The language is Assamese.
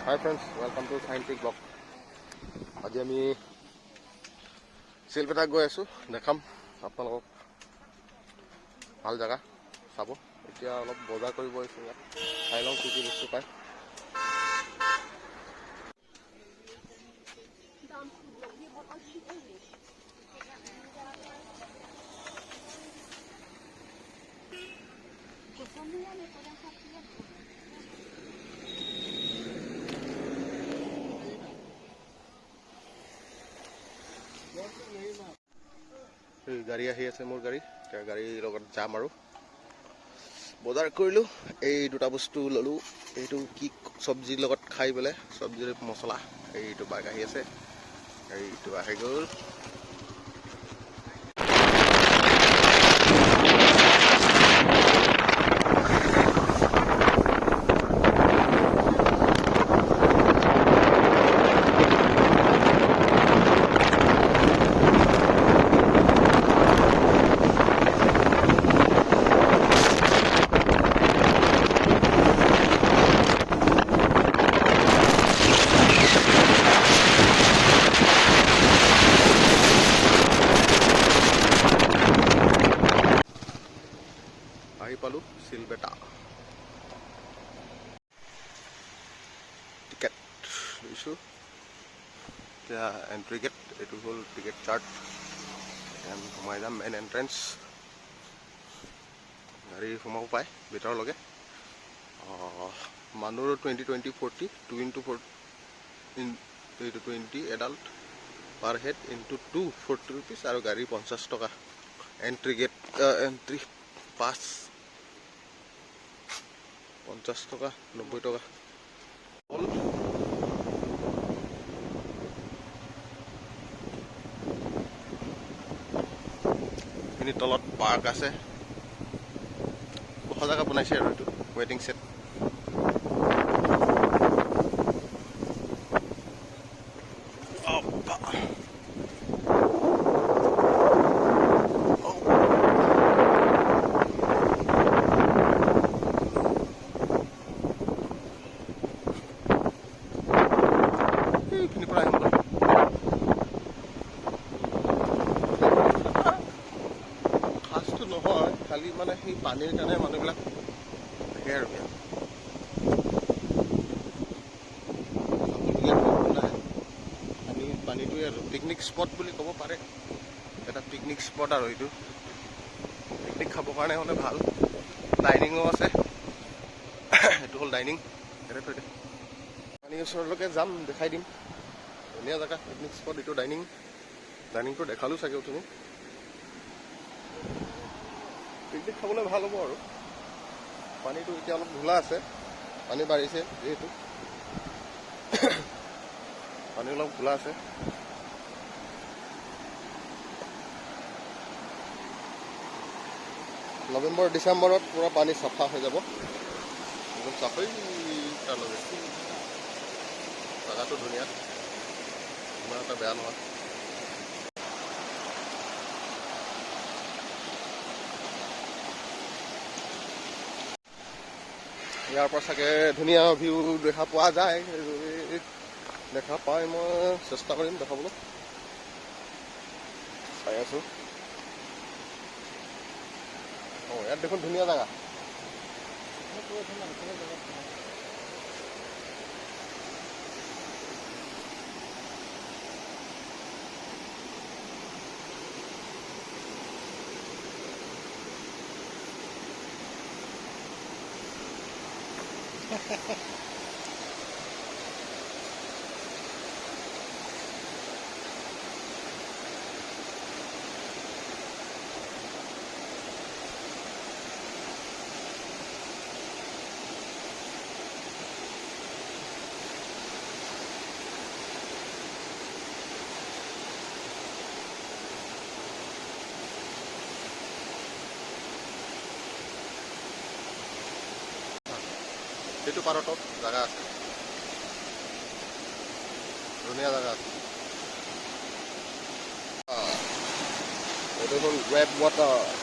Hi friends, welcome to Scientific Blog. আজি আমি শিলপেটাক গৈ আছোঁ, দেখাম আপোনালোকক ভাল জেগা চাব। এতিয়া অলপ বজাৰ কৰিব আহিছোঁ ইয়াত, চাই লওঁ কি কি বস্তু পায়। এই গাড়ী আহি আছে, মোৰ গাড়ী। এতিয়া গাড়ীৰ লগত যাম আৰু বজাৰ কৰিলোঁ। এই দুটা বস্তু ল'লোঁ। এইটো কি, চব্জিৰ লগত খাই পেলাই, চব্জিৰ মছলা। এইটো বাইক আহি আছে, এইটো আহি গ'ল। আহি পালোঁ চিলবেটা। টিকেট লৈছোঁ এতিয়া। এণ্ট্ৰি গেট এইটো হ'ল, টিকেট চাৰ্ট। এতিয়া আমি সোমাই যাম মেইন এণ্ট্ৰেঞ্চ। গাড়ী সোমাব পায় ভিতৰলৈকে। মানুহৰ 20, 20, 40, two into four in এইটো 20 adult per head into two 40 rupees আৰু গাড়ী 50 টকা। এণ্ট্ৰি গেট, এণ্ট্ৰি পাছ 50 টকা, 90 টকা হ'ল। এইখিনি তলত পাৰ্ক আছে, ওখ জেগা বনাইছে আৰু এইটো ৱেটিং ছেট। অপ্পা। অ। এইখিনিৰ পৰা আহিম অলপ। খাচটো নহয়, খালি মানে সেই পানীৰ কাৰণে মানুহবিলাক আহে আৰু ইয়াত। চাবলগীয়া একো নাই, পানী পানীটোৱে আৰু পিকনিক স্পট বুলি ক'ব পাৰে। এটা পিকনিক স্পট আৰু এইটো পিকনিক খাবৰ কাৰণে হ'লে ভাল। ডাইনিঙো আছে। এইটো হ'ল ডাইনিং। ইয়াতে থৈ দে। পানীৰ ওচৰলৈকে যাম, দেখাই দিম। ধুনীয়া জেগা, পিকনিক স্পট। এইটো ডাইনিং, ডাইনিংটো দেখালোঁ চাগে তুমি। পিকনিক খাবলৈ ভাল হ'ব আৰু পানীটো এতিয়া অলপ ঘোলা আছে, পানী বাঢ়িছে যিহেতু, পানী অলপ ঘোলা আছে। নৱেম্বৰ ডিচেম্বৰত পূৰা পানী চাফা হৈ যাব, একদম চাফাই। তালৈকে জেগাটো ধুনীয়া, ইমান এটা বেয়া নহয়। ইয়াৰ পৰা চাগে ধুনীয়া ভিউ দেখা পোৱা যায়। দেখা পাই মই চেষ্টা কৰিম দেখাবলৈ। চাই আছো। অঁ, ইয়াত দেখোন ধুনীয়া জেগা। সেইটো পাৰতো জেগা আছে, ধুনীয়া জেগা আছে। এইটো হ'ল ৰেড ৱাটাৰ।